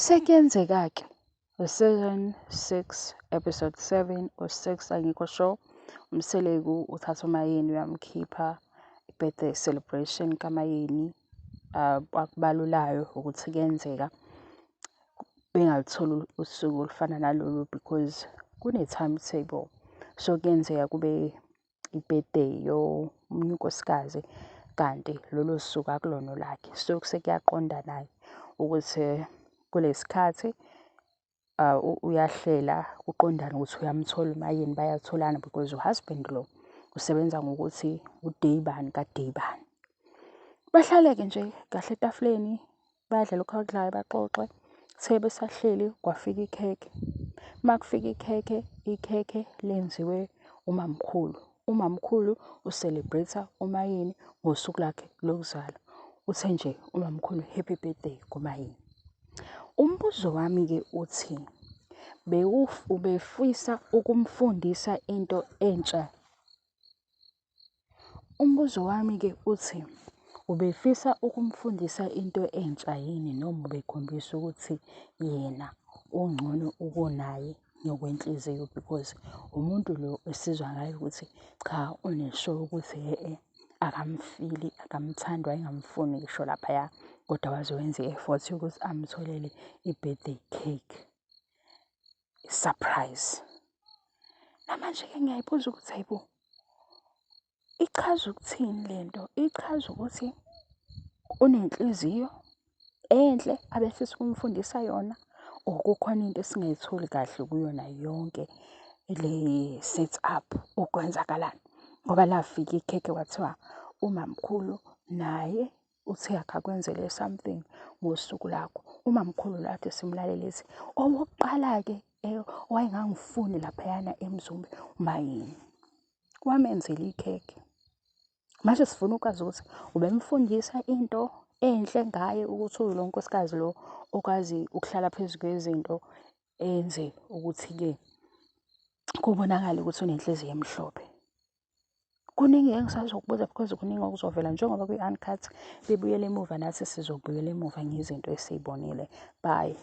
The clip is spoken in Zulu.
Sekuyenzeka-ke u-season 6 episode 7 or 6, angikho sure, uMseleku uthatha uMaYeni uyamkhipha, i-birthday celebration kaMaYeni. Akubalulayo ukuthi kuyenzeka bengalutholi usuku olufana nalolu because kune-timetable. So kuyenzeka kube i-birthday yomunye unkosikazi kanti lolo suku akulona olwakhe. So sekuyaqondana-ke ukuthi kulesi khathi uyahlela kuqondane ukuthi uyamthola uMaYeni bayatholana because u-husband lo usebenza ngokuthi u-day bani ka-day bani. Bahlale-ke nje kahle etafuleni badle lokhu abakudlayo baxoxe. Kuthe besahleli kwafika ikhekhe. Uma kufika ikhekhe, ikhekhe lenziwe umamkhulu. Umamkhulu u-celebrate-a uMaYeni ngosuku lwakhe lokuzalwa. Uthe nje umamkhulu, "Happy birthday kuMaYeni." Umbuzo wami-ke uthi, ubefisa ukumfundisa into entsha? Umbuzo wami-ke uthi, ubefisa ukumfundisa into entsha yini noma ubekhombisa ukuthi yena ungcono ukunaye ngokwenhliziyo? Because umuntu lo esizwa ngaye ukuthi cha, une-sure ukuthi hhe-eh akamfili, akamthandi, wayengamfuni ngisho laphaya, kodwa waze wenza i-effort yokuthi amtholele i-birthday cake, i-surprise. Namanje-ke ngiyayibuza ukuthi hayibo, ichaza ukuthini lento? Ichaza ukuthi unenhliziyo enhle abefisa ukumfundisa yona, or kukhona into esingayitholi kahle kuyona yonke le set up okwenzakalani? Ngoba lafika ikhekhe kwathiwa umamkhulu naye uthe akakwenzele something ngosuku lakho. Umamkhulu lo ade simlalele ethi owokuqala-ke owayengangifuni laphayana eMzumbe uMaYeni. Wamenzela ikhekhe. Manje sifuna ukwazi ukuthi ubemfundisa into enhle ngaye ukuthi ulo nkosikazi lo okwazi ukuhlala phezu kwezinto enze ukuthi-ke kubonakale ukuthi unenhliziyo emhlophe. Kuningi engisazokubuza because kuningi okuzovela njengoba kwi-uncut bebuyela emuva, nathi sizobuyela emuva ngezinto esiy'bonile. Bye.